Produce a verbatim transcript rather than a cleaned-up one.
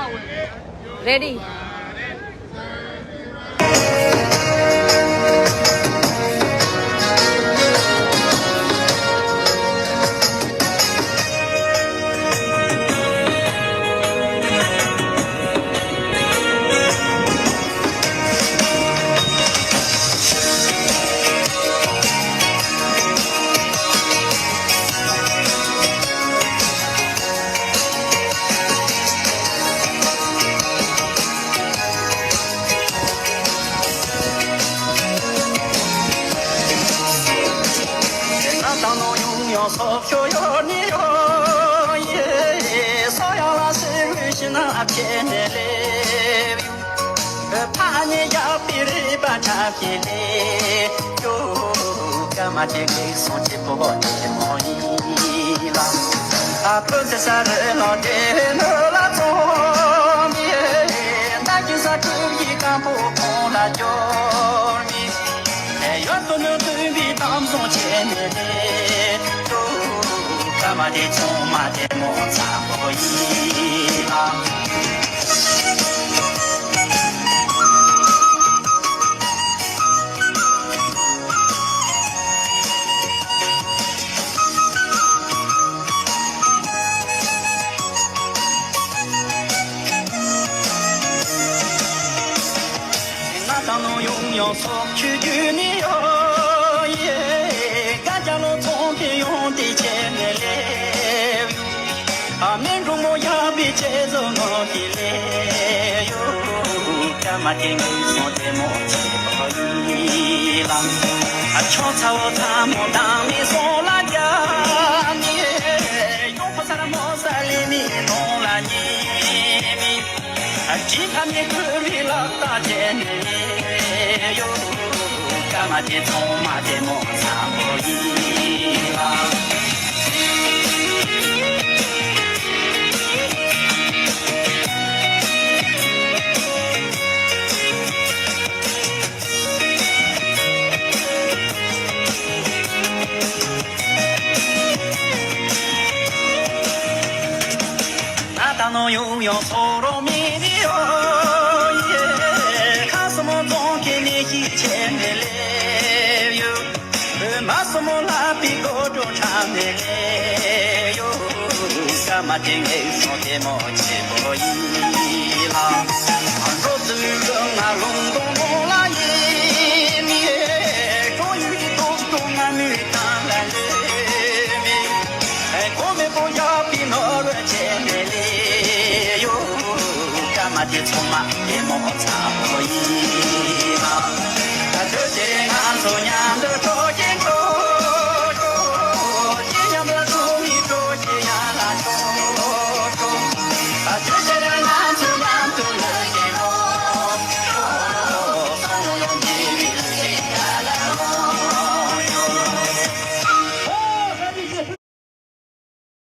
Ready. ང་དང་ནོ་ཡོང་ཡོང་སོག་ཤོ་ཡོ་ནི་ཡོ་ཡེ། སོ་ཡ་ལ་སེ་རུ་ཤི་ན་ཨ་ཁེ་ནེ་ལེ། ཕ་ནི་ཡ་པི་རི་པ་ཁྲ་ཁེ་ལེ་ཡོ། ཀ་མ་ཏེ་ཀེ་སོང་ཅེ་པོ་ཏེ་མོ་ཡི་ལ། ཨ་ཕོ་ཏེ་ས་རེ་ལོ་ཏེ་ནོ་ལ་ཚོ་མི། ད་ཀི་ས་ཀུ་ཡི་ཀམ་པོ་ཁོང་ལ་ཇོ་མི། ཡོད་དོ་ནོ་ཏུ་བི་དམ་སོང་ཅེ་ནེ་ལེ་ཡོ། ཀ་མ་ཏེ་ཚོ་མ་ཏེ་མོ་ཚ་པོ་ཡི་ལ། ང་དང་ནོ་ཡོང་ཡོང་སོག་ཆུ་རྒྱུ་ནི་ཡོ་ཡེ། ཀ་ཅ་ལོ་ཚོང་གི་ཡོང་དེ་ཆེ་ནེ་ལེ། ཨ་མེ་འགྲོ་མོ་ཡ་བི་ཆེ་ཟོ་ནོ་གི་ལེ་ཡོ། ཀ་མ་ཏེ་ངུ་སོང་ཏེ་མོ་ཆེ་པོ་ཡི་ལ། ཨ་ཆོ་ཚ་བོ་ཚ་མོ་དང་མི་སོང་ལ་རྒྱ་མི། ཡོང་པ་ས་ར་མོ་ས་ལི་མི་ནོ་ལ་ཉི་མི། ཨ་ཅི་ཁ་མི་ཁུ་རི་ལ་ཏ་ཅེ་ནེ་ཡོ། ཀ་མ་ཏེ་ཚོང་མ་ཏེ་མོ་ཚ་པོ་ཡི་ལ། ང་དང་ནོ་ཡོང་ཡོང་སོ་རོ་མི་ནི་ཡོ་ཡེ། ཁ་སོ་མོ་ཙོང་ཁེ་ནེ་ཤི་ཆེ་ནེ་ལེ་ཡོ། མ་སོ་མོ་ལ་པི་གོ་ཏོ་ཁྲ་ནེ་ལེ་ཡོ། ཀ་མ་ཏེ་ངེ་སོ་ཏེ་མོ་ཆེ་པོ་ཡི་ལ། ཨ་འགྲོ་ཏུ་ལོ་ང་ལུང་དོ་མོ་ལ་ཡི་མི། ཀྲོ་ཡུ་ཏོ་ཏོ་ང་མི་ཏང་ལ་ལེ་མི། ཨེ་ཀོ་མེ་པོ་ཡ་པི་ནོ་ར་ཆེ་ནེ་ལེ་ཡོ། ཀ་མ་ཏེ་ཚོ་མ་ཏེ་མོ་ཚ་པོ་ཡི་ལ། ཨ་ཏོ་ཏེ་ང་ཚོ་ཉ་